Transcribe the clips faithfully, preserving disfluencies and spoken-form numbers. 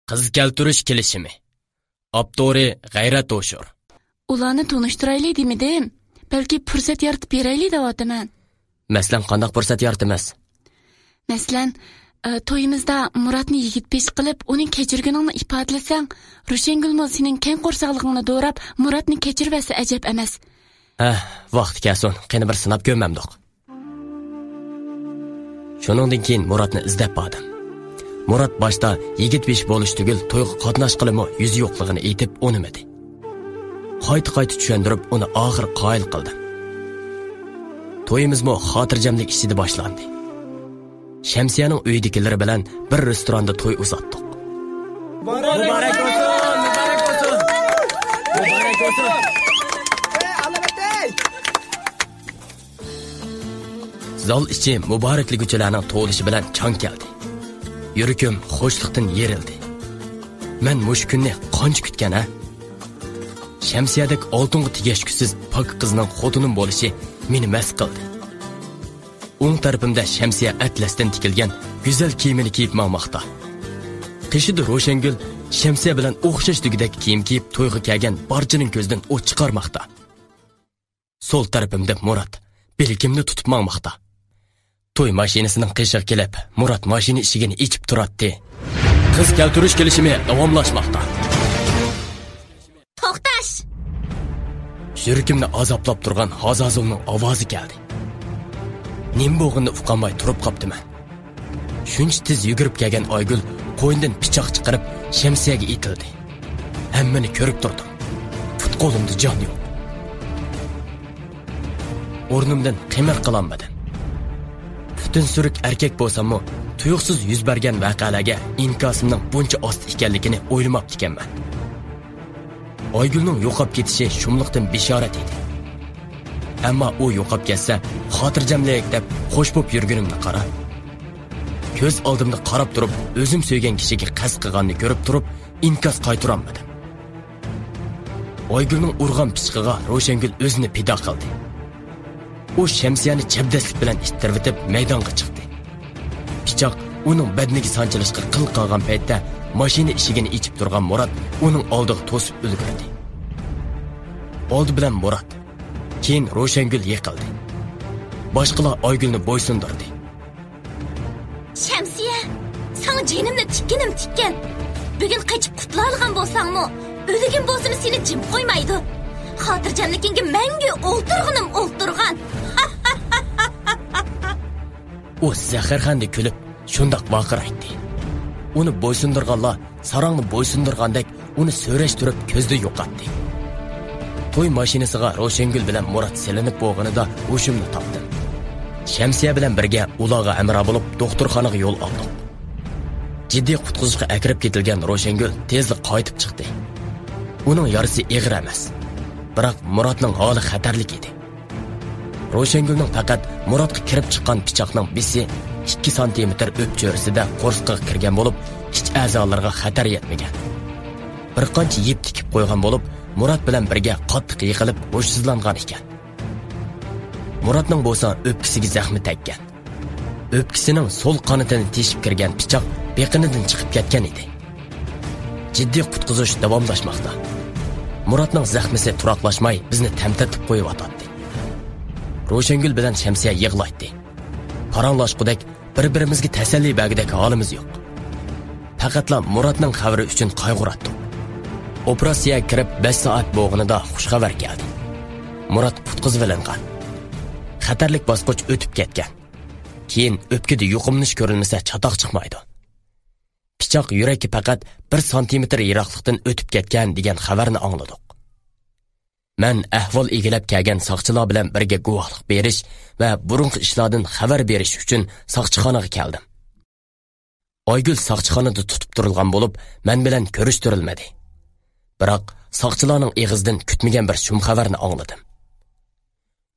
قىز كەلتۈرۈش كېلىشىمى. ئاپتورى غەيرەت ھوشۇر. ئۇلارنى تونۇشتۇرايلى دېمىدىم. بەلكى پۇرسەت يارىتىپ بېرەيلى دەۋاتىمەن. مەسىلەن، قانداق پۇرسەت يارىتىمىز؟ مەسىلەن، ئە، تويىمىزدا مۇراتنى يىگىت بېشى قىلىپ، ئۇنى كەچۈرگىنىڭنى ئىپادىلىسەڭ، روشەنگۈلمۇ سېنىڭ كەڭ قورساقلىقىڭنى دوراپ، مۇراتنى كەچۈرۈۋەتسە ئەجەب ئەمەس. ھە، ۋاقتى كەلسۇن، قېنى بىر سىناپ كۆرمەمدۇق. شۇنىڭدىن كېيىن مۇراتنى ئىزدەپ باردىم. مۇرات باشتا يىگىت بېشى بولۇش تۈگۈل، تويغا قاتناشقىلىمۇ يۈزى يوقلۇقىنى ئېيتىپ ئۇنىمىدى. قايتا-قايتا چۈشەندۈرۈپ ئۇنى ئاخىر قايىل قىلدىم. تويىمىزمۇ خاتىرجەملىك ئىچىدە باشلاندى. شەمسىيەنىڭ ئۆيىدىكىلىرى بىلەن بىر رېستوراندا توي ئۇزاتتۇق. مۇبارەك بولسۇن! مۇبارەك بولسۇن! مۇبارەك بولسۇن! زال ئىچى مۇبارەكلىگۈچىلەرنىڭ توۋلىشى بىلەن چاڭ كەلدى. يۈرىكىم خۇشلۇقتىن يېرىلدى. مەن مۇشۇ كۈننى قانچە كۈتكەن، ھە؟ شەمسىيەدەك ئالتۇنغا تېگەشكۈسىز پاك قىزنىڭ خوتۇنۇم بولۇشى مېنى مەست قىلدى. ئوڭ تەرىپىمدە شەمسىيە ئەتلەستىن تىكىلگەن گۈزەل كىيىمىنى كىيىپ ماڭماقتا. قېشىدا روشەنگۈل شەمسىيە بىلەن ئوخشاش دېگۈدەك كىيىم كىيىپ تويغا كەلگەن بارچىنىڭ كۆزىدىن ئوت چىقارماقتا. سول تەرىپىمدە مۇرات بىلىكىمنى تۇتۇپ ماڭماقتا. توي ماشىنىسىنىڭ قېشىغا كېلىپ، مۇرات ماشىنا ئىشىكىنى ئېچىپ تۇراتتى. قىز كەلتۈرۈش كېلىشىمى داۋاملاشماقتا. توختاش! يۈرىكىمنى ئازابلاپ تۇرغان ھازازۇلنىڭ ئاۋازى كەلدى. نېمە بولغىنىنى ئۇقالماي تۇرۇپ قاپتىمەن. شۇنچە تېز يۈگۈرۈپ كەلگەن ئايگۈل قوينىدىن پىچاق چىقىرىپ، شەمسىيەگە ئېتىلدى. ھەممىنى كۆرۈپ تۇردۇم. پۇت-قولۇمدا جان يوق. ئورنۇمدىن قىمىر قىلالمىدىم. پۈتۈن سۈرۈك ئەركەك بولساممۇ، تۇيۇقسىز يۈز بەرگەن ۋەقەلەرگە ئىنكاسىمنىڭ بۇنچە ئاستا ئىكەنلىكىنى ئويلىماپتىكەنمەن. ئايگۈلنىڭ يوقاپ كېتىشى شۇملۇقتىن بېشارەت ئىدى. ئەمما ئۇ يوقاپ كەتسە، خاتىرجەملىك دەپ خوش بوپ يۈرگىنىمنى قارا. كۆز ئالدىمدا قاراپ تۇرۇپ، ئۆزۈم سۆيگەن كىشىگە قەست قىلغاننى كۆرۈپ تۇرۇپ، ئىنكاس قايتۇرالمىدىم. ئايگۈلنىڭ ئۇرغان پىچىقىغا روشەنگۈل ئۆزىنى پىدا قىلدى. ئۇ شەمسىيەنى چەبدەسلىك بىلەن ئىتتىرىۋېتىپ مەيدانغا چىقتى. پىچاق ئۇنىڭ بەدىنىگە سانچىلىشقا قىل قالغان پەيتتە ماشىنا ئىشىكىنى ئېچىپ تۇرغان مۇرات ئۇنىڭ ئالدىغا توسۇپ ئۈلگۈردى. ئالدى بىلەن مۇرات، كېيىن روشەنگۈل يىقىلدى. باشقىلار ئايگۈلنى بويسۇندۇردى. شەمسىيە، ساڭا جېنىمنى تىككىنىم تىككەن. بۈگۈن قېچىپ قۇتۇلالىغان بولساڭمۇ، ئۆلۈگۈم بولسىمۇ سېنى جىم قويمايدۇ. خاتىرجەملىكىڭگە مەڭگۈ ئولتۇرغىنىم ئولتۇرغان. ئۇ زەھەرخەندە كۈلۈپ، شۇنداق ۋارقىرايتتى. ئۇنى بويسۇندۇرغانلار ساراڭنى بويسۇندۇرغاندەك ئۇنى سۆرەشتۈرۈپ كۆزدىن يوقاتتى. توي ماشىنىسىغا روشەنگۈل بىلەن مۇرات سېلىنىپ بولغىنىدا ھوشۇمنى تاپتىم. شەمسىيە بىلەن بىرگە ئۇلارغا ھەمراھ بولۇپ دوختۇرخانىغا يول ئالدۇق. جىددىي قۇتقۇزۇشقا ئەكىرىپ كېتىلگەن روشەنگۈل تېزلا قايتىپ چىقتى. ئۇنىڭ يارىسى ئېغىر ئەمەس. بىراق مۇراتنىڭ ھالى خەتەرلىك ئىدى. روشەنگۈلنىڭ پەقەت مۇراتقا كىرىپ چىققان پىچاقنىڭ بىسى ئىككى سانتىمېتىر ئۆپچۆرىسىدە قورسىقىغا كىرگەن بولۇپ، ئىچ ئەزالىرىغا خەتەر يەتمىگەن. بىر قانچە يىپ تىكىپ قويغان بولۇپ، مۇرات بىلەن بىرگە قاتتىق يىقىلىپ ھوشسىزلانغان ئىكەن. مۇراتنىڭ بولسا ئۆپكىسىگە زەخمى تەگكەن. ئۆپكىسىنىڭ سول قانىتىنى تېشىپ كىرگەن پىچاق بېقىنىدىن چىقىپ كەتكەن ئىدى. جىددىي قۇتقۇزۇش داۋاملاشماقتا. مۇراتنىڭ زەخمىسى تۇراقلاشماي بىزنى تەمتەرتىپ قويۇۋاتاتتى. روشەنگۈل بىلەن شەمسىيە يىغلايتتى. پاراڭلاشقۇدەك، بىر-بىرىمىزگە تەسەللى بەرگۈدەك ھالىمىز يوق. پەقەتلا مۇراتنىڭ خەۋىرى ئۈچۈن قايغۇراتتۇق. ئوپېراتسىيەگە كىرىپ بەش سائەت بولغىنىدا خۇش خەۋەر كەلدى. مۇرات قۇتقۇزۇۋېلىنغان. خەتەرلىك باسقۇچ ئۆتۈپ كەتكەن. كېيىن ئۆپكىدە يۇقۇملىنىش كۆرۈلمىسە چاتاق چىقمايدۇ. پىچاق يۈرەككە پەقەت بىر سانتىمېتىر يىراقلىقتىن ئۆتۈپ كەتكەن دېگەن خەۋەرنى ئاڭلىدۇق. مەن ئەھۋال ئىگىلەپ كەلگەن ساقچىلار بىلەن بىرگە گۇۋاھلىق بېرىش ۋە بۇرۇنقى ئىشلاردىن خەۋەر بېرىش ئۈچۈن ساقچىخانىغا كەلدىم. ئايگۈل ساقچىخانىدا تۇتۇپ تۇرۇلغان بولۇپ، مەن بىلەن كۆرۈشتۈرۈلمىدى. بىراق ساقچىلارنىڭ ئېغىزىدىن كۈتمىگەن بىر شۇم خەۋەرنى ئاڭلىدىم.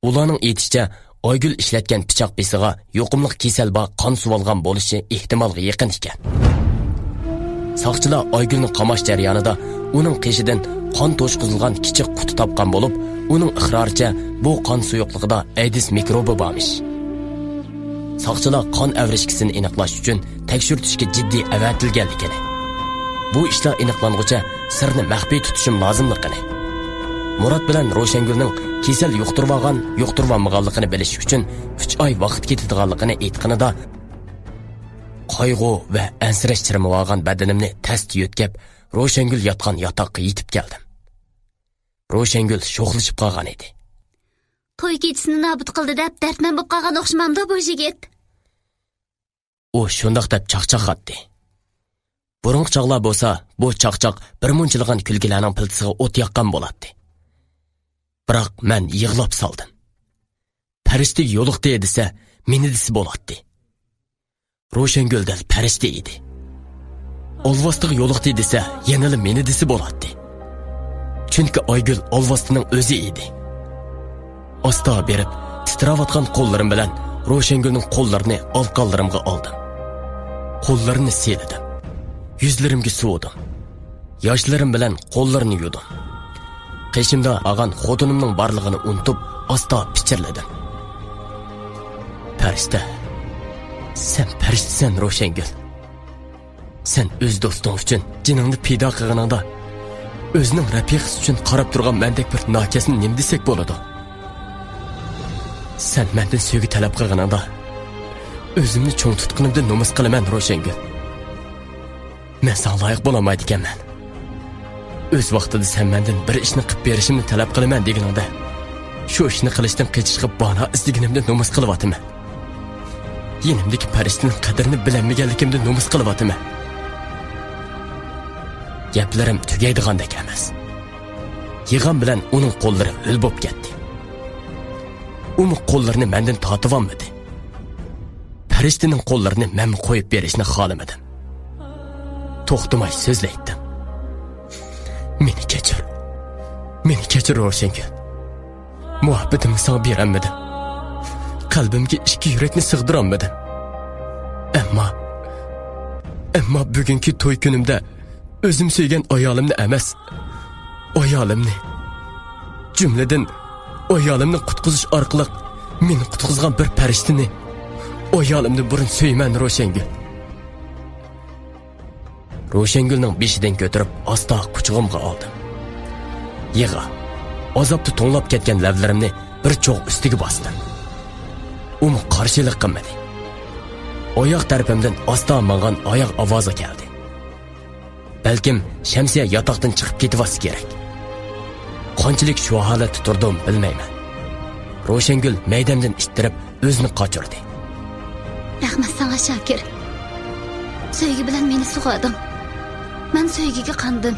ئۇلارنىڭ ئېيتىشىچە، ئايگۈل ئىشلەتكەن پىچاق بىسىغا يۇقۇملۇق كېسەل بار قان سۇۋالغان بولۇشى ئېھتىمالغا يېقىن ئىكەن. ساقچىلار ئايگۈلنى قاماش جەريانىدا ئۇنىڭ قېشىدىن قان توشقۇزۇلغان كىچىك قۇتى تاپقان بولۇپ، ئۇنىڭ ئىقرارىچە، بۇ قان سۇيۇقلۇقىدا ئەيدىز مىكروبى بارمىش. ساقچىلار قان ئەۋرىشكىسىنى ئېنىقلاش ئۈچۈن تەكشۈرتۈشكە جىددىي ئەۋەتىلگەنلىكىنى، بۇ ئىشلار ئېنىقلانغۇچە سىرنى مەخپىي تۇتۇشۇم لازىملىقىنى، مۇرات بىلەن روشەنگۈلنىڭ كېسەل يۇقتۇرۇۋالغان، يۇقتۇرۇۋالمىغانلىقىنى بىلىش ئۈچۈن ئۈچ ئاي ۋاقىت كېتىدىغانلىقىنى ئېيتقىنىدا، قايغۇ ۋە ئەنسىرەش چىرمىۋالغان بەدىنىمنى تەستە يۆتكەپ، روشەنگۈل ياتقان ياتاققا يېتىپ كەلدىم. روشەنگۈل شوخلىشىپ قالغان ئىدى. توي كېچىسىنى نابۇت قىلدى دەپ دەردمەن بولۇپ قالغان ئوخشىمامدۇ بۇ يىگىت؟ ئۇ شۇنداق دەپ چاقچاق ئاتتى. بۇرۇنقى چاغلار بولسا بۇ چاقچاق بىر مۇنچىلىغان كۈلكىلەرنىڭ پىلتىسىغا ئوت ياققان بولاتتى. بىراق مەن يىغلاپ سالدىم. پەرىشتىگە يولۇقتى دېسە، مېنى دېسە بولاتتى. روشەنگۈل دەل پەرىشتە ئىدى. ئالۋاستىغا يولۇقتى دېسە، يەنىلا مېنى دېسە بولاتتى. چۈنكى ئايگۈل ئالۋاستىنىڭ ئۆزى ئىدى. ئاستا بېرىپ، تىترەۋاتقان قوللىرىم بىلەن روشەنگۈلنىڭ قوللىرىنى ئالىقانلىرىمغا ئالدىم. قوللىرىنى سىيلىدىم. يۈزلىرىمگە سۇۋۇدۇم. ياشلىرىم بىلەن قوللىرىنى يۇدۇم. قېشىمدا ئاغان خوتۇنۇمنىڭ بارلىقىنى ئۇنتۇپ، ئاستا پىچىرلىدىم. پەرىشتە. سەن پەرىشتىسەن، روشەنگۈل. سەن ئۆز دوستۇڭ ئۈچۈن جېنىڭنى پىدا قىلغىنىڭدا، ئۆزىنىڭ رەپىقىسى ئۈچۈن قاراپ تۇرغان مەندەك بىر ناچارنى نېمە دېسەك بولىدۇ؟ سەن مەندىن سۆيگۈ تەلەپ قىلغىنىڭدا، ئۆزۈمنى چوڭ تۇتقىنىمدىن نومۇس قىلىمەن، روشەنگۈل. مەن ساڭا لايىق بولالمايدىكەنمەن. ئۆز ۋاقتىدا سەن مەندىن بىر ئىشنى قىلىپ بېرىشىمنى تەلەپ قىلىمەن دېگىنىڭدە، شۇ ئىشنى قىلىشتىن قېچىشقا بانا ئىزدىگىنىمدىن نومۇس قىلىۋاتىمەن. يېنىمدىكى پەرىشتىنىڭ قەدرىنى بىلەلمىگەنلىكىمدىن نومۇس قىلىۋاتىمەن. گەپلىرىم تۈگەيدىغاندەك ئەمەس. يىغام بىلەن ئۇنىڭ قوللىرى ھۆل بولۇپ كەتتى. ئۇمۇ قوللىرىنى مەندىن تارتىۋالمىدى. پەرىشتىنىڭ قوللىرىنى مەنمۇ قويۇپ بېرىشنى خالىمىدىم. توختىماي سۆزلەيتتىم. مېنى كەچۈر. مېنى كەچۈر، روشەنگۈل. مۇھەببىتىمنى ساڭا بېرەلمىدىم. قەلبىمگە ئىككى يۈرەكنى سىغدۇرالمىدىم. ئەمما، ئەمما بۈگۈنكى توي كۈنۈمدە ئۆزۈم سۆيگەن ئايالىمنى ئەمەس، ئايالىمنى، جۈملىدىن ئايالىمنى قۇتقۇزۇش ئارقىلىق مېنى قۇتقۇزغان بىر پەرىشتىنى ئايالىمدىن بۇرۇن سۆيىمەن، روشەنگۈل. روشەنگۈلنىڭ بېشىدىن كۆتۈرۈپ ئاستا قۇچىقىمغا ئالدىم. يىغا، ئازابتا توڭلاپ كەتكەن لەۋلىرىمنى بىر چوغ ئۈستىگە باستىم. ئۇمۇ قارشىلىق قىلمىدى. ئاياغ تەرىپىمدىن ئاستا ماڭغان ئاياغ ئاۋازى كەلدى. بەلكىم شەمسىيە ياتاقتىن چىقىپ كېتىۋاتسا كېرەك. قانچىلىك شۇ ھالەتتە تۇردۇم بىلمەيمەن. روشەنگۈل مەيدەمدىن ئىتتىرىپ ئۆزىنى قاچۇردى. رەھمەت ساڭا، شاكىر. سۆيگۈ بىلەن مېنى سۇغاردىڭ. مەن سۆيگۈگە قاندىم.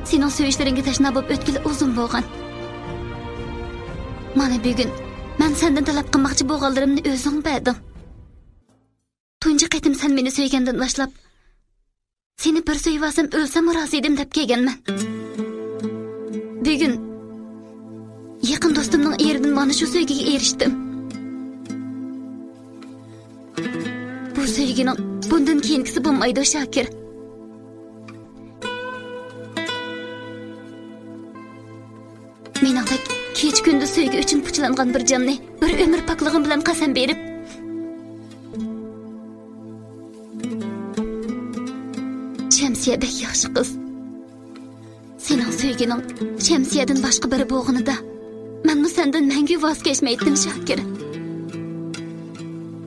سېنىڭ سۆيۈشلىرىڭگە تەشنا بولۇپ ئۆتكىلى ئۇزۇن بولغان. مانا بۈگۈن مەن سەندىن تەلەپ قىلماقچى بولغانلىرىمنى ئۆزۈڭ بەردىڭ. تۇنجى قېتىم سەن مېنى سۆيگەندىن باشلاپ، سېنى بىر سۆيۈۋالسام ئۆلسەممۇ رازى ئىدىم دەپ كەلگەنمەن. بۈگۈن يېقىن دوستۇمنىڭ ئېرىدىن مانا شۇ سۆيگۈگە ئېرىشتىم. بۇ سۆيگۈنىڭ بۇندىن كېيىنكىسى بولمايدۇ، شاكىر. مېنىڭدەك كېچە-كۈندۈز سۆيگۈ ئۈچۈن پۇچىلانغان بىر جاننى بىر ئۆمۈر پاكلىقىم بىلەن قەسەم بېرىپ، شەمسىيە بەك ياخشى قىز. سېنىڭ سۆيگۈنىڭ شەمسىيەدىن باشقا بىرى بولغىنىدا، مەنمۇ سەندىن مەڭگۈ ۋاز كەچمەيتتىم، شاكىر.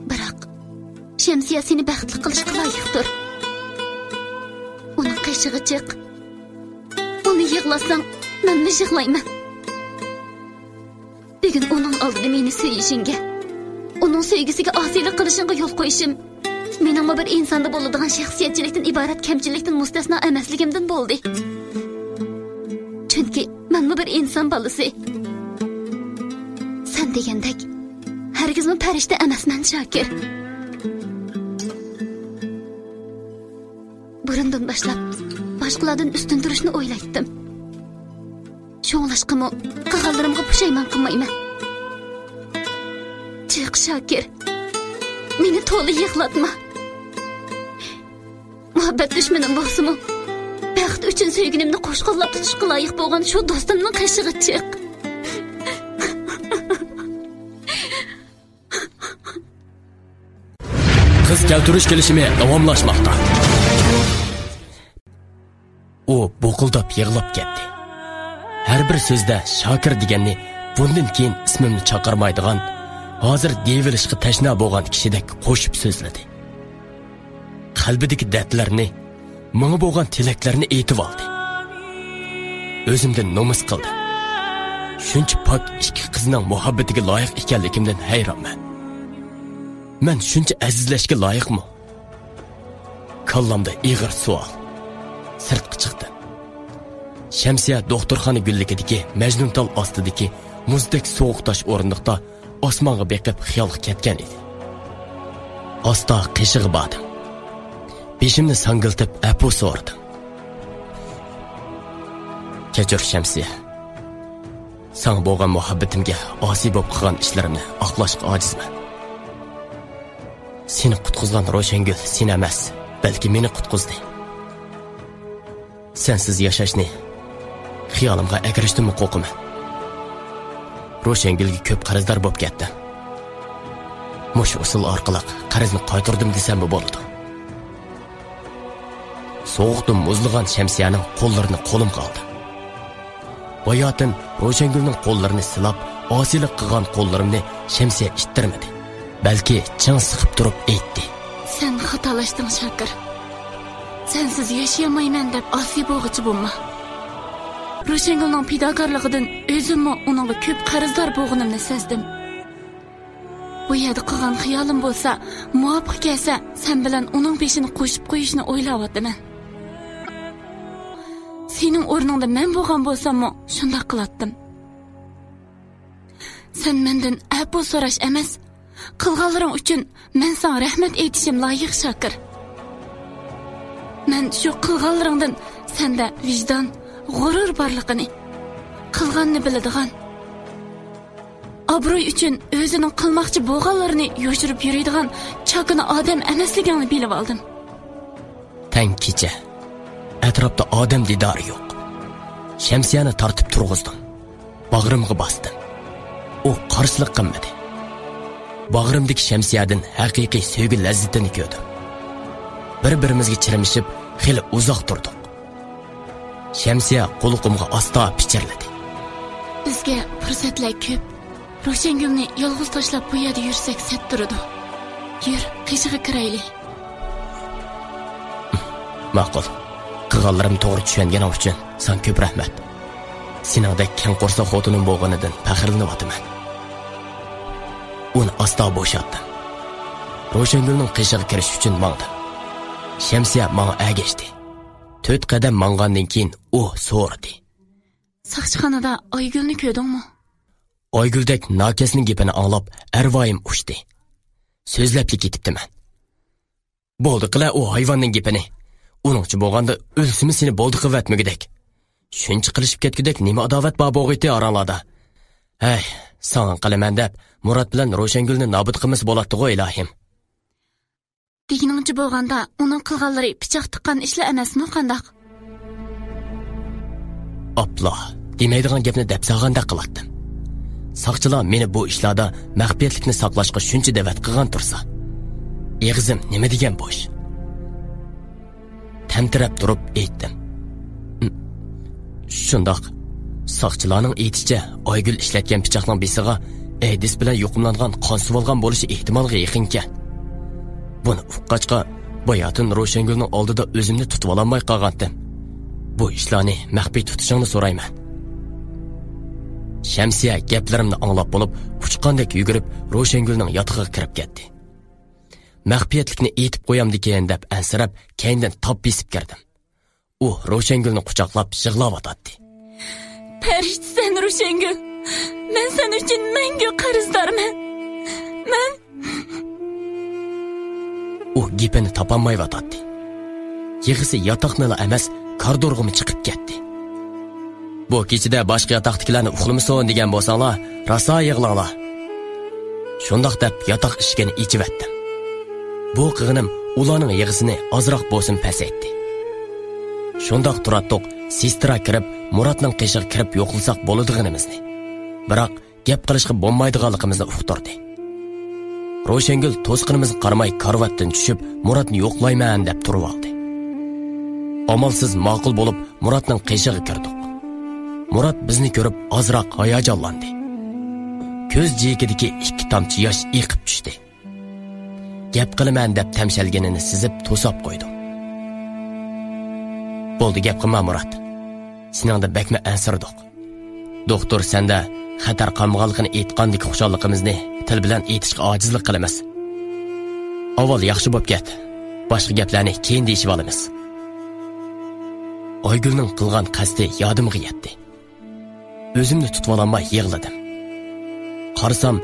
بىراق، شەمسىيە سېنى بەختلىك قىلىشقا لايىقتۇر. ئۇنىڭ قېشىغا چىق. ئۇنى يىغلاتساڭ، مەنمۇ يىغلايمەن. بۈگۈن ئۇنىڭ ئالدىدا مېنى سۆيۈشۈڭگە، ئۇنىڭ سۆيگۈسىگە ئاسىيلىق قىلىشىڭغا يول قويۇشۇم مېنىڭمۇ بىر ئىنساندا بولىدىغان شەخسىيەتچىلىكتىن ئىبارەت كەمچىلىكتىن مۇستەسنا ئەمەسلىكىمدىن بولدى. چۈنكى مەنمۇ بىر ئىنسان بالىسى. سەن دېگەندەك، ھەرگىزمۇ پەرىشتە ئەمەسمەن، شاكىر. بۇرۇندىن باشلاپ باشقىلاردىن ئۈستۈن تۇرۇشنى ئويلايتتىم. شۇڭلاشقىمۇ قىلغانلىرىمغا پۇشايمان قىلمايمەن. چىق، شاكىر، مېنى تولا يىغلاتما. مۇھەببەت دۈشمىنىم بولسىمۇ، بەخت ئۈچۈن سۆيگىنىمنى قوشقانلاپ تۇتۇشقا لايىق بولغان شۇ دوستۇمنىڭ قېشىغا چىق. قىز كەلتۈرۈش كېلىشىمى داۋاملاشماقتا. پۇتقۇلداپ يىغلاپ كەتتى. ھەر بىر سۆزدە شاكىر دېگەننى بۇندىن كېيىن ئىسمىمنى چاقىرمايدىغان، ھازىر دېيىۋېلىشقا تەشنا بولغان كىشىدەك قوشۇپ سۆزلىدى. قەلبىدىكى دەردلەرنى، ماڭا بولغان تىلەكلەرنى ئېيتىۋالدى. ئۆزۈمدىن نومۇس قىلدىم. شۇنچە پاك ئىككى قىزنىڭ مۇھەببىتىگە لايىق ئىكەنلىكىمدىن ھەيرانمەن. مەن شۇنچە ئەزىزلەشكە لايىقمۇ؟ كاللامدا ئېغىر سوئال. سىرتقا چىقتىم. شەمسىيە دوختۇرخانا گۈللۈكىدىكى مەجنۇنتال ئاستىدىكى مۇزدەك سوغۇق تاش ئورۇندۇقتا ئاسمانغا بېقىپ خىيالغا كەتكەن ئىدى. ئاستا قېشىغا باردىم. بېشىمنى ساڭگىلتىپ ئەپۇ سورىدىم. كەچۈر شەمسىيە. ساڭا بولغان مۇھەببىتىمگە ئاسىي بولۇپ قىلغان ئىشلىرىمنى ئاقلاشقا ئاجىزمەن. سېنى قۇتقۇزغان روشەنگۈل سېنى ئەمەس، بەلكى مېنى قۇتقۇزدى. سەنسىز ياشاشنى خىيالىمغا ئەكىرىشتىنمۇ قورقىمەن. روشەنگۈلگە كۆپ قەرزدار بولۇپ كەتتىم. مۇشۇ ئۇسۇل ئارقىلىق قەرزنى قايتۇردۇم دېسەممۇ بولىدۇ. سوغۇقتىن مۇزلىغان شەمسىيەنىڭ قوللىرىنى قولۇمغا ئالدىم. باياتىن روشەنگۈلنىڭ قوللىرىنى سىلاپ، ئاسىيلىق قىلغان قوللىرىمنى شەمسىيە ئىتتىرمىدى، بەلكى چىڭ سىقىپ تۇرۇپ ئېيتتى. سەن خاتالاشتىڭ، شاكىر. سەنسىز ياشىيالمايمەن دەپ ئاسىي بولغۇچى بولما. روشەنگۈلنىڭ پىداكارلىقىدىن ئۆزۈممۇ ئۇنىڭغا كۆپ قەرزدار بولغىنىمنى سەزدىم. بۇ يەردە قىلغان خىيالىم بولسا، مۇۋاپىق كەلسە، سەن بىلەن ئۇنىڭ بېشىنى قوشۇپ قويۇشنى ئويلاۋاتىمەن. سېنىڭ ئورنۇڭدا مەن بولغان بولساممۇ شۇنداق قىلاتتىم. سەن مەندىن ئەپۇ سوراش ئەمەس، قىلغانلىرىڭ ئۈچۈن مەن ساڭا رەھمەت ئېيتىشىم لايىق، شاكىر. مەن شۇ قىلغانلىرىڭدىن سەندە ۋىجدان، غۇرۇر بارلىقىنى، قىلغاننى بىلىدىغان، ئابرۇي ئۈچۈن ئۆزىنىڭ قىلماقچى بولغانلىرىنى يوشۇرۇپ يۈرىدىغان چاكىنا ئادەم ئەمەسلىكىڭنى بىلىۋالدىم. تەڭ كېچە. ئەتراپتا ئادەم دىدارى يوق. شەمسىيەنى تارتىپ تۇرغۇزدۇم. باغرىمغا باستىم. ئۇ قارشىلىق قىلمىدى. باغرىمدىكى شەمسىيەدىن ھەقىقىي سۆيگۈ لەززىتىنى كۆردۈم. بىر-بىرىمىزگە چىرمىشىپ، خېلى ئۇزاق تۇردۇق. شەمسىيە قۇلىقىمغا ئاستا پىچىرلىدى. بىزگە پۇرسەتلەر كۆپ. روشەنگۈلنى يالغۇز تاشلاپ بۇ يەردە يۈرسەك سەت تۇرىدۇ. يۈر، قېشىغا كىرەيلى. ماقۇل. قىلغانلىرىمنى توغرا چۈشەنگىنىڭ ئۈچۈن ساڭا كۆپ رەھمەت. سېنىڭدەك كەڭ قورساق خوتۇنۇم بولغىنىدىن پەخىرلىنىۋاتىمەن. ئۇنى ئاستا بوشاتتىم. روشەنگۈلنىڭ قېشىغا كىرىش ئۈچۈن ماڭدىم. شەمسىيە ماڭا ئەگەشتى. تۆت قەدەم ماڭغاندىن كېيىن ئۇ سورىدى. ساقچىخانىدا ئايگۈلنى كۆردۈڭمۇ؟ ئايگۈلدەك ناكەسنىڭ گېپىنى ئاڭلاپ ئەرۋايىم ئۇچتى. سۆزلەپلا كېتىپتىمەن. بولدى قىلە ئۇ ھايۋاننىڭ گېپىنى. ئۇنىڭچە بولغاندا ئۆلسىمۇ سېنى بولدى قىلىۋەتمىگۈدەك. شۇنچە قىلىشىپ كەتكۈدەك نېمە ئاداۋەت بار بولغىيتى ئاراڭلاردا؟ ھەي، ساڭا قىلىمەن دەپ مۇرات بىلەن روشەنگۈلنى نابۇت قىلمىسا بولاتتىغۇ ئىلاھىم. دېگىنىڭچە بولغاندا ئۇنىڭ قىلغانلىرى پىچاق تىققان ئىشلا ئەمەسمۇ قانداق؟ ئاپلا، دېمەيدىغان گەپنى دەپ سالغاندەك قىلاتتىم. ساقچىلار مېنى بۇ ئىشلاردا مەخپىيەتلىكنى ساقلاشقا شۇنچە دەۋەت قىلغان تۇرسا، ئېغىزىم نېمە دېگەن بوش؟ تەمتىرەپ تۇرۇپ ئېيتتىم. شۇنداق. ساقچىلارنىڭ ئېيتىشىچە، ئايگۈل ئىشلەتكەن پىچاقنىڭ بېسىغا ئەيدىس بىلەن يۇقۇملانغان قان سۇۋالغان بولۇشى ئېھتىمالغا يېقىنكەن. بۇنى ئۇققاچقا، باياتىن روشەنگۈلنىڭ ئالدىدا ئۆزۈمنى تۇتۇۋالالماي قالغانتىم. بۇ ئىشلارنى مەخپىي تۇتۇشۇڭنى سورايمەن. شەمسىيە گەپلىرىمنى ئاڭلاپ بولۇپ، ئۇچقاندەك يۈگۈرۈپ روشەنگۈلنىڭ ياتىقىغا كىرىپ كەتتى. مەخپىيەتلىكنى ئېيتىپ قويامدىكىن دەپ ئەنسىرەپ، كەينىدىن تاپ بېسىپ كىردىم. ئۇ روشەنگۈلنى قۇچاقلاپ يىغلاۋاتاتتى. پەرىشتىسەن روشەنگۈل، مەن سەن ئۈچۈن مەڭگۈ قەرزدارمەن. مەن ئۇ گېپىنى تاپالمايۋاتاتتى. يىغىسى ياتاقنىلا ئەمەس، كارىدورغىمۇ چىقىپ كەتتى. بۇ كېچىدە باشقا ياتاقتىكىلەرنى ئۇخلىمىسۇن دېگەن بولساڭلار، راسا يىغلاڭلار. شۇنداق دەپ ياتاق ئىشىكىنى ئېچىۋەتتىم. بۇ قىلغىنىم ئۇلارنىڭ يىغىسىنى ئازراق بولسىمۇ پەسەيتتى. شۇنداق تۇراتتۇق، سېسترا كىرىپ، مۇراتنىڭ قېشىغا كىرىپ يوقلىساق بولىدىغىنىمىزنى. بىراق، گەپ قىلىشقا بولمايدىغانلىقىمىزنى ئۇقتۇردى. روشەنگۈل توسقىنىمىزغا قارىماي كارىۋاتتىن چۈشۈپ، مۇراتنى يوقلايمەن دەپ تۇرۇۋالدى. ئامالسىز ماقۇل بولۇپ، مۇراتنىڭ قېشىغا كىردۇق. مۇرات بىزنى كۆرۈپ ئازراق ھاياجانلاندى. كۆز جىيىكىدىكى ئىككى تامچە ياش ئېقىپ چۈشتى. گەپ قىلىمەن دەپ تەمشەلگىنىنى سېزىپ توساپ قويدۇم. بولدى، گەپ قىلما، مۇرات. سېنىڭدىن بەكمۇ ئەنسىرىدۇق. دوختۇر سەندە خەتەر قالمىغانلىقىنى ئېيتقاندىكى خۇشاللىقىمىزنى تىل بىلەن ئېيتىشقا ئاجىزلىق قىلىمىز. ئاۋۋال ياخشى بوپ كەت. باشقا گەپلەرنى كېيىن دېيىشىۋالىمىز. ئايگۈلنىڭ قىلغان قەستى يادىمغا يەتتى. ئۆزۈمنى تۇتۇۋالالماي يىغلىدىم. قارىسام،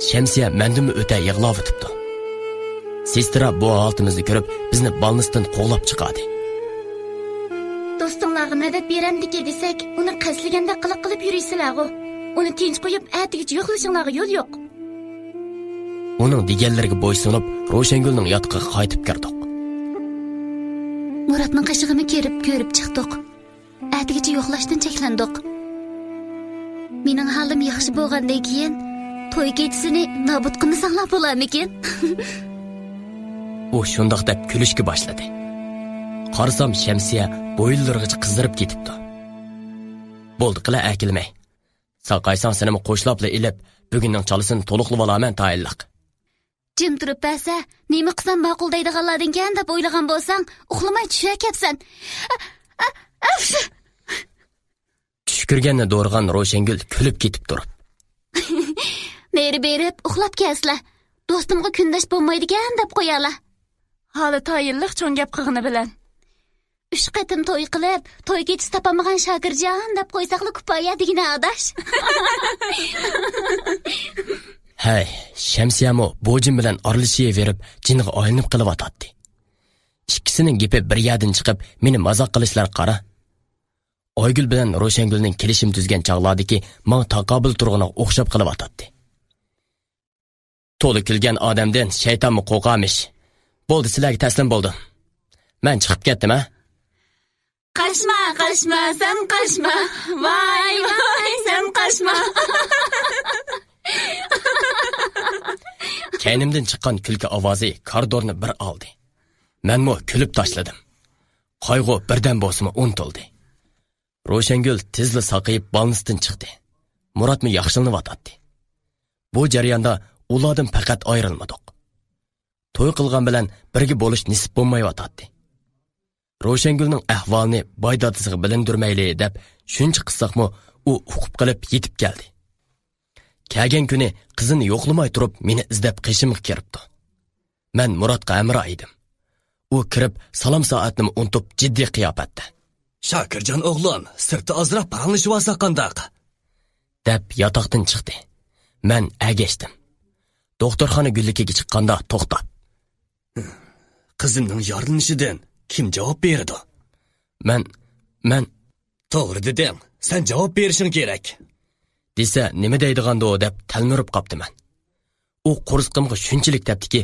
شەمسىيە مەندىنمۇ ئۆتە يىغلاۋېتىپتۇ. سېسترا بۇ ھالىتىمىزنى كۆرۈپ، بىزنى بالنىستىن قوغلاپ چىقاردى. دوستۇڭلارغا مەدەت بېرەمدىكى دېسەك، ئۇنى قەستلىگەندەك قىلىق قىلىپ يۈرىسىلەرغۇ. ئۇنى تىنچ قويۇپ، ئەتىگىچە يوقلىشىڭلارغا يول يوق. ئۇنىڭ دېگەنلىرىگە بويسۇنۇپ، روشەنگۈلنىڭ ياتىقىغا قايتىپ كىردۇق. مۇراتنىڭ قېشىغىمۇ كىرىپ كۆرۈپ چىقتۇق. ئەتىگىچە يوقلاشتىن چەكلەندۇق. مېنىڭ ھالىم ياخشى بولغاندىن كېيىن، توي كېچىسىنى نابۇت قىلمىساڭلار بولارمىكىن؟ ئۇ شۇنداق دەپ كۈلۈشكە باشلىدى. قارىسام، شەمسىيە بويۇنلىرىغىچە قىزىرىپ كېتىپتۇ. بولدى، قىلە ئەكىلمەي. ساقايساڭ، سېنىمۇ قوشلاپلا ئېلىپ، بۈگۈننىڭ چالىسىنى تولۇقلىۋالارمەن تايىنلىق. جىم تۇرۇپ بەرسە، نېمە قىلسام ماقۇلدايدىغانلاردىنكەن دەپ ئويلىغان بولساڭ، ئۇخلىماي چۈشۈۋەركەپسەن. ئە، ئە، ئەف! چۈش كۆرگەننى دورىغان روشەنگۈل كۈلۈپ كېتىپ تۇرۇپ. نېرى بېرىپ ئۇخلاپ كەلسىلە. دوستۇمغا كۈندەش بولمايدىكەن دەپ قويالا. ھالى تايىنلىق چوڭ گەپ قىلغىنى بىلەن. ئۈچ قېتىم توي قىلىپ، توي كېچىسى تاپالمىغان شاكىرجان دەپ قويساقلا كۇپايە دېگىنە ئاداش. ھەي، شەمسىيەمۇ بۇ جىن بىلەن ئارىلىشىۋېرىپ، جىنغا ئايلىنىپ قېلىۋاتاتتى. ئىككىسىنىڭ گېپى بىر يەردىن چىقىپ، مېنى مازاق قىلىشلارغا قارا. ئايگۈل بىلەن روشەنگۈلنىڭ كېلىشىم تۈزگەن چاغلاردىكى ماڭا تاقابىل تۇرغىنىغا ئوخشاپ قېلىۋاتاتتى. تولا كۈلگەن ئادەمدىن شەيتانمۇ قورقارمىش. بولدى، سىلەرگە تەسلىم بولدۇم. مەن چىقىپ كەتتىم، ھە؟ قاچما، قاچما، سەن قاچما. ۋاي، ۋاي، سەن قاچما. كەينىمدىن چىققان كۈلكە ئاۋازى كارىدورنى بىر ئالدى. مەنمۇ كۈلۈپ تاشلىدىم. قايغۇ بىردەم بولسىمۇ ئۇنتۇلدى. روشەنگۈل تېزلا ساقىيىپ بالنىستىن چىقتى. مۇراتمۇ ياخشىلىنىۋاتاتتى. بۇ جەرياندا ئۇلاردىن پەقەت ئايرىلمىدۇق. توي قىلغان بىلەن بىرگە بولۇش نېسىپ بولمايۋاتاتتى. روشەنگۈلنىڭ ئەھۋالىنى باي دادىسىغا بىلىندۈرمەيلى دەپ شۇنچە قىلساقمۇ، ئۇ ئۇقۇپ قېلىپ يېتىپ كەلدى. كەلگەن كۈنى قىزىنى يوقلىماي تۇرۇپ مېنى ئىزدەپ قېشىمغا كىرىپتۇ. مەن مۇراتقا ھەمراھ ئىدىم. ئۇ كىرىپ سالام سائەتنىمۇ ئۇنتۇپ جىددىي قىياپەتتە. شاكىرجان ئوغلۇم، سىرتتا ئازراق پاراڭلىشىۋالساق قانداق؟ دەپ ياتاقتىن چىقتى. مەن ئەگەشتىم. دوختۇرخانا گۈللۈكىگە چىققاندا توختاپ. قىزىمنىڭ يارىلىنىشىدىن كىم جاۋاب بېرىدۇ؟ مەن، مەن. توغرا دېدىڭ، سەن جاۋاب بېرىشىڭ كېرەك. دېسە نېمە دەيدىغاندۇ دەپ تەلمۈرۈپ قاپتىمەن. ئۇ قورسىقىمغا شۇنچىلىك تەپتىكى،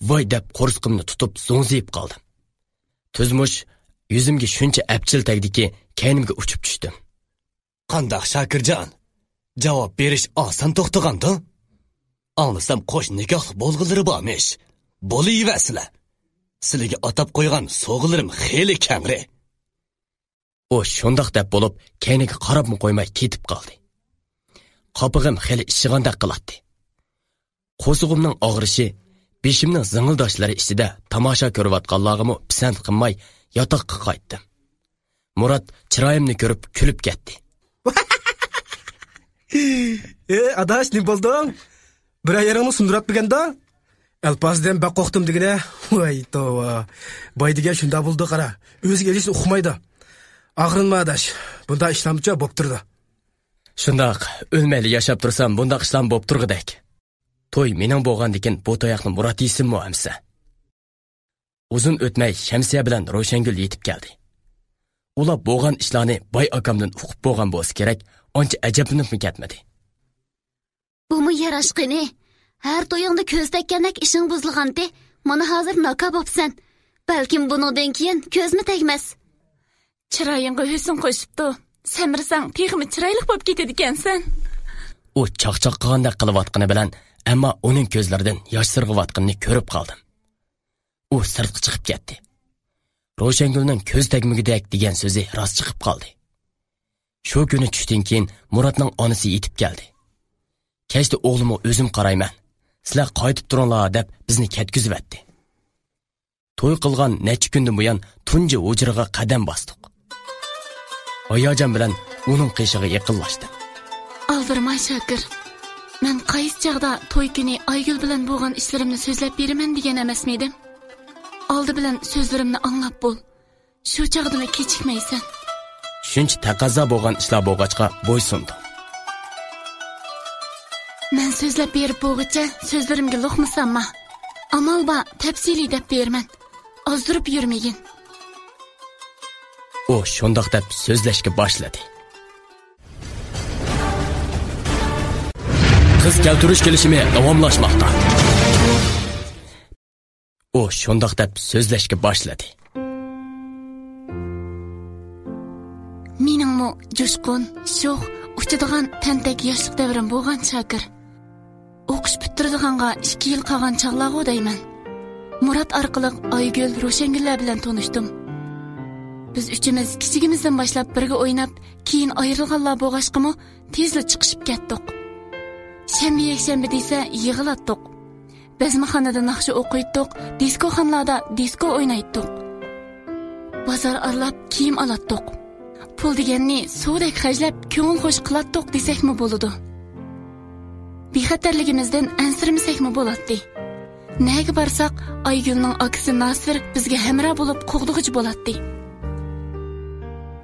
ۋاي دەپ قورسىقىمنى تۇتۇپ زوڭزىيىپ قالدىم. تۈزمۇش يۈزۈمگە شۇنچە ئەپچىل تەگدىكى، كەينىمگە ئۇچۇپ چۈشتۈم. قانداق شاكىرجان؟ جاۋاب بېرىش ئاسان توختىغاندۇ؟ ئاڭلىسام قوش نىكاھلىق بولغىنلىرى بارمىش. بولۇۋەرسىلە. سىلىگە ئاتاپ قويغان سوغىلىرىم خېلى كەڭرى. ئۇ شۇنداق دەپ بولۇپ، كەينىگە قاراپمۇ قويماي كېتىپ قالدى. قاپىقىم خېلى ئىششىغاندەك قىلاتتى. قورسىقىمنىڭ ئاغرىشى، بېشىمنىڭ زىڭىلداشلىرى ئىچىدە تاماشا كۆرۈۋاتقانلارغىمۇ پىسەنت قىلماي ياتاققا قايتتىم. مۇرات چىرايىمنى كۆرۈپ كۈلۈپ كەتتى. ئى، ئاداش، نېمە بولدۇڭ؟ بىرەر يېرىڭنى سۇندۇرۇۋەتمىگەندۇ؟ ئەلپازدىن بەك قورقتۇم دېگىنە. ۋاي توۋا. باي دېگەن شۇنداق بولىدۇ قارا. ئۆزىگە ئېلىشنى ئۇقمايدۇ. ئاغرىنما ئاداش. بۇنداق ئىشلارمۇچە بوپ تۇرىدۇ. شۇنداق، ئۆلمەيلا ياشاپ تۇرسام بۇنداق ئىشلارمۇ بوپ تۇرغۇدەك. توي مېنىڭ بولغاندىكىن بۇ تاياقنى مۇرات يېسۇنمۇ ئەمىسە. ئۇزۇن ئۆتمەي شەمسىيە بىلەن روشەنگۈل يېتىپ كەلدى. ئۇلار بولغان ئىشلارنى باي ئاكامدىن ئۇقۇپ بولغان بولسا كېرەك، ئانچە ئەجەبلىنىپمۇ كەتمىدى. بۇمۇ ياراشقىنى. ھەر تويۇڭدا كۆز تەگكەندەك ئىشىڭ بۇزۇلغانتى. مانا ھازىر ناكا بوپسەن. بەلكىم بۇنىڭدىن كېيىن كۆزمۇ تەگمەس. چىرايىڭغا ھۆسن قوشۇپتۇ. سەمرىسەڭ تېخىمۇ چىرايلىق بولۇپ كېتىدىكەنسەن. ئۇ چاقچاق قىلغاندەك قىلىۋاتقىنى بىلەن، ئەمما ئۇنىڭ كۆزلىرىدىن ياش سىرغىۋاتقىنىنى كۆرۈپ قالدىم. ئۇ سىرتقا چىقىپ كەتتى. روشەنگۈلنىڭ كۆز تەگمىگۈدەك دېگەن سۆزى راست چىقىپ قالدى. شۇ كۈنى چۈشتىن كېيىن مۇراتنىڭ ئانىسى يېتىپ كەلدى. كەچتە ئوغلۇمغا ئۆزۈم قارايمەن. سىلەر قايتىپ تۇرۇڭلار دەپ بىزنى كەتكۈزۈۋەتتى. توي قىلغان نەچچە كۈندىن بۇيان تۇنجى ھۇجرىغا قەدەم باستۇق. ھاياجان بىلەن ئۇنىڭ قېشىغا يېقىنلاشتىم. ئالدىرىما شاكىر. مەن قايسى چاغدا توي كۈنى ئايگۈل بىلەن بولغان ئىشلىرىمنى سۆزلەپ بېرىمەن دېگەن ئەمەسمىدىم؟ ئالدى بىلەن سۆزلىرىمنى ئاڭلاپ بول. شۇ چاغدىلا كېچىكمەيسەن. شۇنچە تەقەززا بولغان ئىشلار بولغاچقا بويسۇندۇم. مەن سۆزلەپ بېرىپ بولغۇچە سۆزلىرىمگە لوقما سالما. ئامال بار، تەپسىلىي دەپ بېرىمەن. ئازدۇرۇپ يۈرمىگىن. ئۇ شۇنداق دەپ سۆزلەشكە باشلىدى. قىز كەلتۈرۈش كېلىشىمى داۋاملاشماقتا. ئۇ شۇنداق دەپ سۆزلەشكە باشلىدى. مېنىڭمۇ جۇشقۇن، شوخ، ئۇچىدىغان تەنتەك ياشلىق دەۋرىم بولغان شاكىر. ئوقۇش پۈتتۈرىدىغانغا ئىككى يىل قالغان چاغلارغۇ دەيمەن. مۇرات ئارقىلىق ئايگۈل، روشەنگۈللەر بىلەن تونۇشتۇم. بىز ئۈچىمىز كىچىكىمىزدىن باشلاپ بىرگە ئويناپ، كېيىن ئايرىلغانلار بولغاچقىمۇ تېزلا چىقىشىپ كەتتۇق. شەنبە، يەكشەنبە دېسە يىغىلاتتۇق. بەزمىخانىدا ناخشا ئوقۇيتتۇق، دىسكوخانىلاردا دىسكو ئوينايتتۇق. بازار ئارىلاپ كىيىم ئالاتتۇق. پۇل دېگەننى سۇدەك خەجلەپ، كۆڭۈل خوش قىلاتتۇق دېسەكمۇ بولىدۇ. بىخەتەرلىكىمىزدىن ئەنسىرىمىسەكمۇ بولاتتى. نەگە بارساق، ئايگۈلنىڭ ئاكىسى ناسىر بىزگە ھەمراھ بولۇپ قوغدىغۇچى بولاتتى.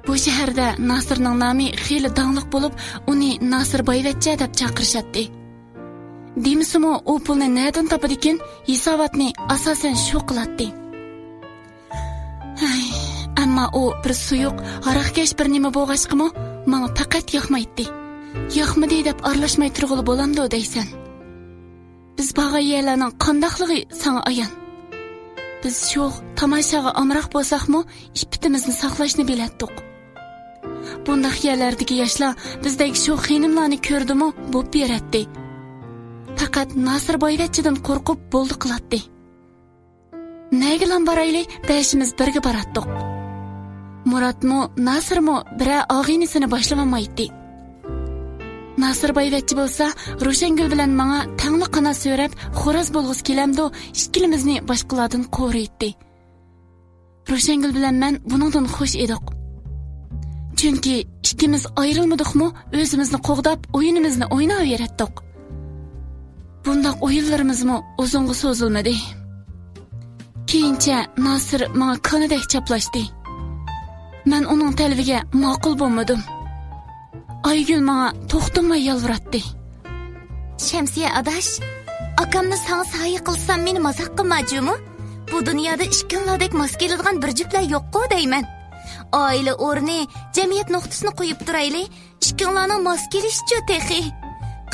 بۇ شەھەردە ناسىرنىڭ نامى خېلى داڭلىق بولۇپ، ئۇنى ناسىر بايۋەچچە دەپ چاقىرىشاتتى. دېمىسىمۇ، ئۇ پۇلنى نەدىن تاپىدىكىن، ھېساباتنى ئاساسەن شۇ قىلاتتى. ھەي، ئەمما ئۇ بىر سۇيۇق، ھاراقكەش بىر نېمە بولغاچقىمۇ، ماڭا پەقەت ياقمايتتى. ياقمىدى دەپ ئارىلاشماي تۇرغىلى بولامدۇ دەيسەن؟ بىز بارغان يەرلەرنىڭ قانداقلىقى ساڭا ئايان. بىز شوخ، تاماشاغا ئامراق بولساقمۇ، ئىپپىتىمىزنى ساقلاشنى بىلەتتۇق. بۇنداق يەرلەردىكى ياشلار بىزدەك شوخ خېنىملارنى كۆردىمۇ، بوپ بېرەتتى. پەقەت ناسىر بايۋەچچىدىن قورقۇپ بولدى قىلاتتى. نەگىلام بارايلى، بەشىمىز بىرگە باراتتۇق. مۇراتمۇ، ناسىرمۇ بىرەر ئاغىنىسىنى باشلىۋالمايتتى. ناسىر بايۋەچچە بولسا، روشەنگۈل بىلەن ماڭا تەڭلا قانات سۆرەپ، خوراز بولغۇسى كېلەمدۇ، ئىككىلىمىزنى باشقىلاردىن قورۇيتتى. روشەنگۈل بىلەن مەن بۇنىڭدىن خوش ئىدۇق. چۈنكى ئىككىمىز ئايرىلمىدۇقمۇ، ئۆزىمىزنى قوغداپ، ئويۇنىمىزنى ئويناۋېرەتتۇق. بۇنداق ئويۇنلىرىمىزمۇ ئۇزۇنغا سوزۇلمىدى. كېيىنچە ناسىر ماڭا كانىدەك چاپلاشتى. مەن ئۇنىڭ تەلىپىگە ماقۇل بولمىدىم. ئايگۈل ماڭا توختىماي يالۋۇراتتى. شەمسىيە ئاداش، ئاكامنى ساڭا سايە قىلسام مېنى مازاق قىلما جۇمۇ. بۇ دۇنيادا ئىككىڭلاردەك ماس كېلىدىغان بىر جۈپلەر يوققۇ دەيمەن. ئائىلە ئورنى، جەمئىيەت نۇقتىسىنى قويۇپ تۇرايلى. ئىككىڭلارنىڭ ماس كېلىشىچۇ تېخى.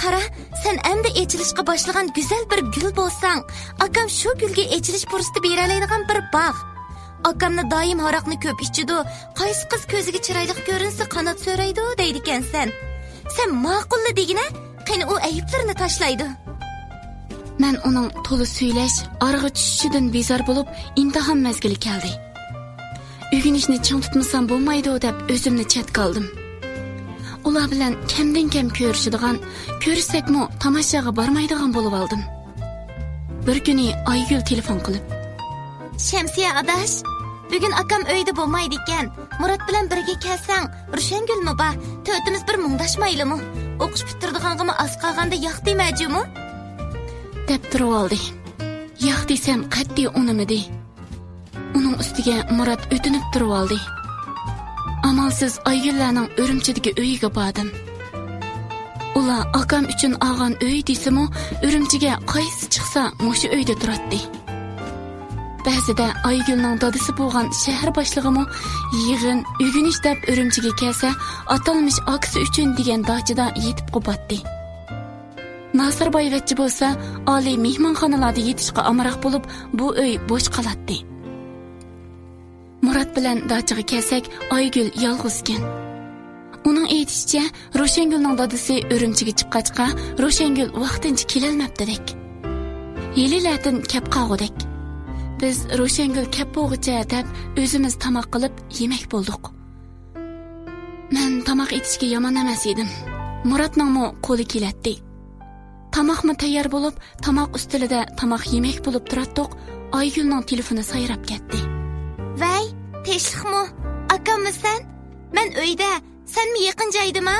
قارا، سەن ئەمدى ئېچىلىشقا باشلىغان گۈزەل بىر گۈل بولساڭ، ئاكام شۇ گۈلگە ئېچىلىش پۇرسىتى بېرەلەيدىغان بىر باغ. ئاكامنى دائىم ھاراقنى كۆپ ئىچىدۇ، قايسى قىز كۆزىگە چىرايلىق كۆرۈنسە قانات سۆرەيدۇ دەيدىكەنسەن. سەن ماقۇللا دېگىنە، قېنى ئۇ ئەيىبلىرىنى تاشلايدۇ. مەن ئۇنىڭ تولا سۈيلەش، ئارىغا چۈشۈشىدىن بىزار بولۇپ، ئىمتىھان مەزگىلى كەلدى. ئۆگىنىشنى چىڭ تۇتمىسام بولمايدۇ دەپ ئۆزۈمنى چەتكە ئالدىم. ئۇلار بىلەن كەمدىن كەم كۆرۈشىدىغان، كۆرۈشسەكمۇ تاماشاغا بارمايدىغان بولۇۋالدىم. بىر كۈنى ئايگۈل تېلېفون قىلىپ، شەمسىيە ئاداش، بۈگۈن ئاكام ئۆيدە بولمايدىكەن. مۇرات بىلەن بىرگە كەلسەڭ، روشەنگۈلمۇ بار. تۆتىمىز بىر مۇڭداشمايلىمۇ؟ ئوقۇش پۈتتۈرىدىغانغىمۇ ئاز قالغاندا ياق دېمە جۇمۇ، دەپ تۇرۇۋالدى. ياق دېسەم قەتئىي ئۇنىمىدى. ئۇنىڭ ئۈستىگە مۇرات ئۆتۈنۈپ تۇرۇۋالدى. ئامالسىز ئايگۈللەرنىڭ ئۈرۈمچىدىكى ئۆيىگە باردىم. ئۇلار ئاكام ئۈچۈن ئالغان ئۆي دېسىمۇ، ئۈرۈمچىگە قايسى چىقسا مۇشۇ ئۆيدە تۇراتتى. بەزىدە ئايگۈلنىڭ دادىسى بولغان شەھەر باشلىقىمۇ يىغىن، ئۆگىنىش دەپ ئۈرۈمچىگە كەلسە، ئاتالمىش ئاكىسى ئۈچۈن دېگەن داچىدا يېتىپ قوپاتتى. ناسىر بايۋەچچە بولسا ئالىي مېھمانخانىلاردا يېتىشقا ئامراق بولۇپ، بۇ ئۆي بوش قالاتتى. مۇرات بىلەن داچىغا كەلسەك، ئايگۈل يالغۇزكەن. ئۇنىڭ ئېيتىشىچە، روشەنگۈلنىڭ دادىسى ئۈرۈمچىگە چىققاچقا، روشەنگۈل ۋاقتىنچە كېلەلمەپتىدەك. ھېلىلەردىن كەپ قالغۇدەك. بىز روشەنگۈل كەپ بولغۇچە دەپ ئۆزىمىز تاماق قىلىپ يېمەك بولدۇق. مەن تاماق ئېتىشكە يامان ئەمەس ئىدىم. مۇراتنىڭمۇ قولى كېلەتتى. تاماقمۇ تەييار بولۇپ، تاماق ئۈستىلىدە تاماق يېمەك بولۇپ تۇراتتۇق، ئايگۈلنىڭ تېلېفونى سايراپ كەتتى. ۋەي، تىنچلىقمۇ؟ ئاكاممۇ سەن؟ مەن ئۆيدە، سەنمۇ يېقىن جايدىما؟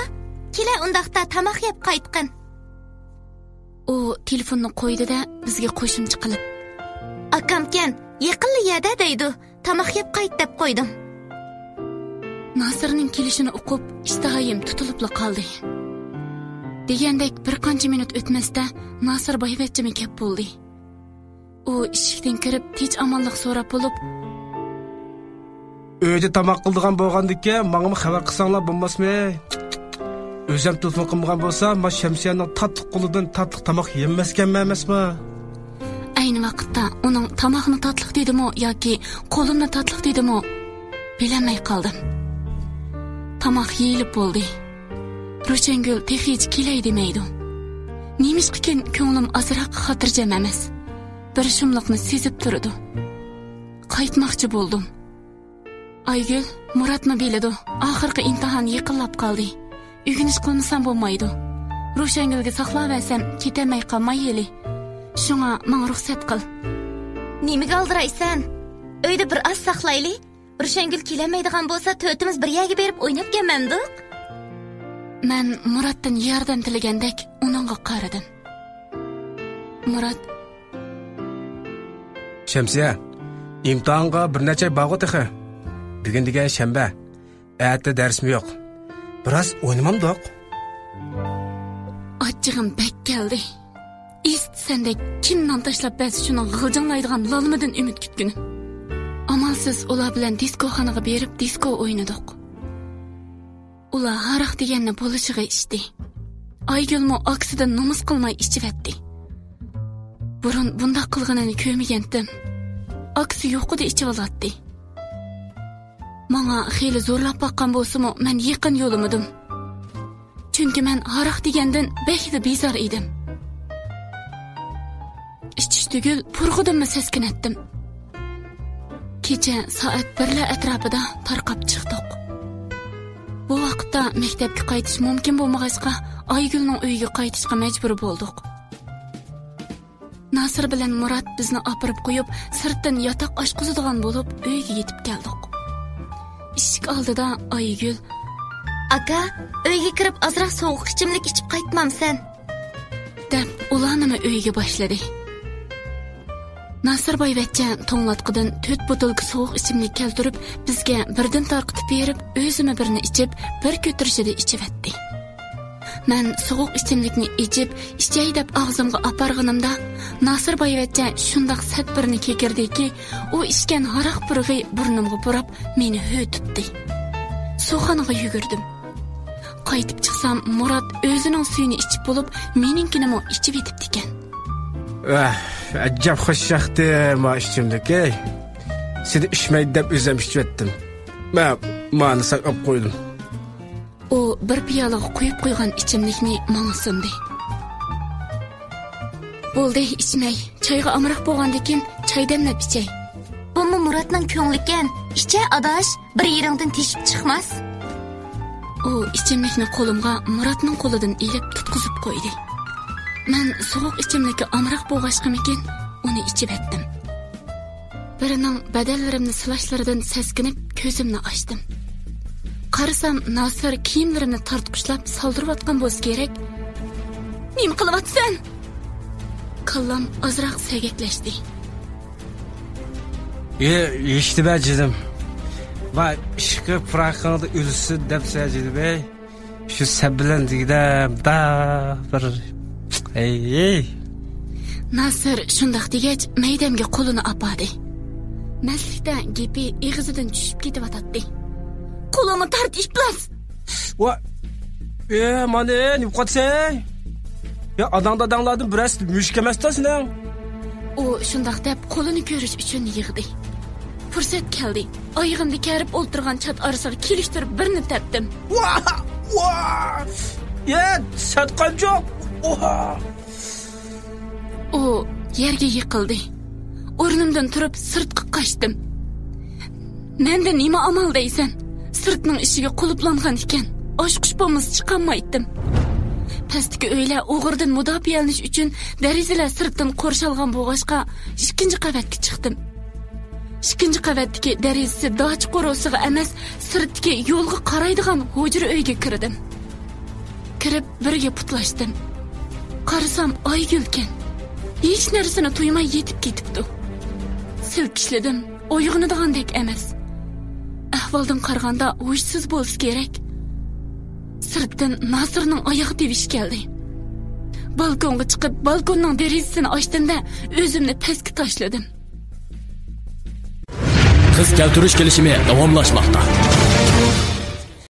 كېلە ئۇنداقتا تاماق يەپ قايتقىن. ئۇ تېلېفوننى قويدى-دە، بىزگە قوشۇمچە قىلىپ، ئاكامكەن، يېقىنلا يەردە دەيدۇ، تاماق يەپ قايت دەپ قويدۇم. ناسىرنىڭ كېلىشىنى ئۇقۇپ، ئىشتىھايىم تۇتۇلۇپلا قالدى. دېگەندەك بىر قانچە مىنۇت ئۆتمەستە، ناسىر بايۋەچچىمۇ كەپ بولدى. ئۇ ئىشىكتىن كىرىپ، تىنچ-ئامانلىق سوراپ بولۇپ، ئۆيدە تاماق قىلىدىغان بولغاندىكىن، ماڭىمۇ خەۋەر قىلساڭلار بولماسمۇ؟ ئۆزۈم تېلېفون قىلمىغان بولسا، ما شەمسىيەنىڭ تاتلىق قولىدىن تاتلىق تاماق يېمەسكەنمەن ئەمەسمۇ؟ ئەينى ۋاقىتتا ئۇنىڭ تاماقنى تاتلىق دېدىمۇ ياكى قولۇمنى تاتلىق دېدىمۇ، بىلەلمەي قالدىم. تاماق يېيىلىپ بولدى. روشەنگۈل تېخىچە كېلەي دېمەيدۇ. نېمىشقىكىن كۆڭلۈم ئازراق خاتىرجەم ئەمەس. بىر شۇملۇقنى سېزىپ تۇرىدۇ. قايتماقچى بولدۇم. ئايگۈل، مۇراتمۇ بىلىدۇ، ئاخىرقى ئىمتىھان يېقىنلاپ قالدى. ئۆگىنىش قىلمىسام بولمايدۇ. روشەنگۈلگە ساقلاۋەرسەم، كېتەلمەي قالماي ھېلى. شۇڭا ماڭا رۇخسەت قىل. نېمىگە ئالدىرايسەن؟ ئۆيدە بىر ئاز ساقلايلى. روشەنگۈل كېلەلمەيدىغان بولسا، تۆتىمىز بىر يەرگە بېرىپ ئويناپ كەلمەمدۇق؟ مەن مۇراتتىن ياردەم تىلىگەندەك ئۇنىڭغا قارىدىم. مۇرات، شەمسىيە، ئىمتىھانغا بىر نەچچە ئاي بارغۇ تېخى. بۈگۈن دېگەن شەنبە. ئەتە دەرسمۇ يوق. بىراز ئوينىمامدۇق؟ ئاچچىقىم بەك كەلدى. ئىستىسەندەك كىم نان تاشلاپ بەرسە، شۇنىڭ غىلجىڭلايدىغان لالمىدىن ئۈمىد كۈتكىنىم. ئامالسىز ئۇلار بىلەن دىسكوخانىغا بېرىپ دىسكو ئوينىدۇق. ئۇلار ھاراق دېگەننى بولۇشىغا ئىچتى. ئايگۈلمۇ ئاكىسىدىن نومۇس قىلماي ئىچىۋەتتى. بۇرۇن بۇنداق قىلغىنىنى كۆرمىگەنتىم. ئاكىسى يوقىدا ئىچىۋالاتتى. ماڭا خېلى زورلاپ باققان بولسىمۇ، مەن يېقىن يولىمىدىم. چۈنكى مەن ھاراق دېگەندىن بەكلا بىزار ئىدىم. ئىچىش تۈگۈل، پۇرىقىدىنمۇ سەسكىنەتتىم. كېچە سائەت بىرلەر ئەتراپىدا تارقاپ چىقتۇق. بۇ ۋاقىتتا مەكتەپكە قايتىش مۇمكىن بولمىغاچقا، ئايگۈلنىڭ ئۆيىگە قايتىشقا مەجبۇر بولدۇق. ناسىر بىلەن مۇرات بىزنى ئاپىرىپ قويۇپ، سىرتتىن ياتاق ئاچقۇزىدىغان بولۇپ، ئۆيگە يېتىپ كەلدۇق. ئىشىك ئالدىدا ئايگۈل، ئاكا، ئۆيگە كىرىپ ئازراق سوغۇق ئىچىملىك ئىچىپ قايتمامسەن؟ دەپ، ئۇلارنىمۇ ئۆيگە باشلىدى. ناسىر بايۋەچچە توڭلاتقۇدىن تۆت بوتۇلكا سوغۇق ئىچىملىك كەلتۈرۈپ، بىزگە بىردىن تارقىتىپ بېرىپ، ئۆزىمۇ بىرنى ئىچىپ، بىر كۆتۈرۈشىدە ئىچىۋەتتى. مەن سوغۇق ئىچىملىكنى ئىچىپ، ئىچەي دەپ ئاغزىمغا ئاپارغىنىمدا، ناسىر بايۋەچچە شۇنداق سەت بىرنى كېكىردىكى، ئۇ ئىچكەن ھاراق پۇرىقى بۇرنۇمغا پۇراپ، مېنى ھۆ تۇتتى. سۇخانىغا يۈگۈردۈم. قايتىپ چىقسام، مۇرات ئۆزىنىڭ سۈيىنى ئىچىپ بولۇپ، مېنىڭكىنىمۇ ئىچىۋېتىپتىكەن. ۋاھ، ئەجەب خۇش ياقتى ما ئىچىملىك، ئەي. سېنى ئىچمەيدۇ دەپ ئۆزۈم ئىچىۋەتتىم. مەن مانىساق ئاپ قويدۇم. ئۇ بىر پىيالىغا قۇيۇپ قويغان ئىچىملىكنى ماڭا سۇندى. بولدى، ئىچمەي. چايغا ئامراق بولغاندىكىن، چاي دەملەپ ئىچەي. بۇمۇ مۇراتنىڭ كۆڭلىكەن. ئىچە، ئاداش، بىر يېرىڭدىن تېشىپ چىقماس. ئۇ ئىچىملىكنى قولۇمغا مۇراتنىڭ قولىدىن ئېلىپ تۇتقۇزۇپ قويدى. مەن سوغۇق ئىچىملىككە ئامراق بولغاچقىمىكىن، ئۇنى ئىچىۋەتتىم. بىرىنىڭ بەدەنلىرىمنى سىلاشلىرىدىن سەسكىنىپ، كۆزۈمنى ئاچتىم. قارىسام، ناسىر كىيىملىرىمنى تارتقۇچلاپ سالدۇرۇۋاتقان بولسا كېرەك. نېمە قىلىۋاتىسەن؟ كاللام ئازراق سەگەكلەشتى. ئى، ئىشتىبە جېنىم. ۋاي، ئىشقى پىراقىڭدا ئۆلسۇن دەپسە جېنىم، ئەي. شۇ سەن بىلەن دېگىدە، مۇنداق بىر، ئەي، ئەي. ناسىر شۇنداق دېگەچ، مەيدەمگە قولىنى ئاپاردى. مەستلىكتە گېپى ئېغىزىدىن چۈشۈپ كېتىۋاتاتتى. قولۇڭنى تارت، ئىپلاس! ۋا، ئە، مانا، نېمە قىلىۋاتىسەن؟ يا، ئاناڭ داداڭلاردىن بىرەرسى مۈشۈك ئەمەستە سېنىڭ؟ ئۇ شۇنداق دەپ قولىنى كۆرۈش ئۈچۈن يىغدى. پۇرسەت كەلدى. ئايىغىمدا كېرىپ ئولتۇرغان چات ئارىسىغا كېلىشتۈرۈپ بىرنى تەپتىم. ۋا! ۋا! يە، سەت قانچۇق! ۋا! ئۇ يەرگە يىقىلدى. ئورنۇمدىن تۇرۇپ سىرتقا قاچتىم. مەندە نېمە ئامال دەيسەن؟ سىرتنىڭ ئىشىكى قۇلۇپلانغان ئىكەن. ئاچقۇچ بولمىسا چىقالمايتتىم. پەستىكى ئۆيلەر ئوغرىدىن مۇداپىئەلىنىش ئۈچۈن دېرىزىلەر سىرتتىن قورشالغان بولغاچقا، ئىككىنچى قەۋەتكە چىقتىم. ئىككىنچى قەۋەتتىكى دېرىزىسى داچا قورۇسىغا ئەمەس، سىرتتىكى يولغا قارايدىغان ھۇجرا ئۆيگە كىردىم. كىرىپ بىرگە پۇتلاشتىم. قارىسام ئايگۈلكەن. ھېچ نەرسىنى تۇيماي يېتىپ كېتىپتۇ. سىلكىشلىدىم، ئويغىنىدىغاندەك ئەمەس. ئەھۋالدىن قارىغاندا ھوشسىز بولسا كېرەك. سىرتتىن ناسىرنىڭ ئاياغ تىۋىشى كەلدى. بالكونغا چىقىپ، بالكوننىڭ دېرىزىسىنى ئاچتىم-دە، ئۆزۈمنى پەسكە تاشلىدىم. قىز كەلتۈرۈش كېلىشىمى داۋاملاشماقتا.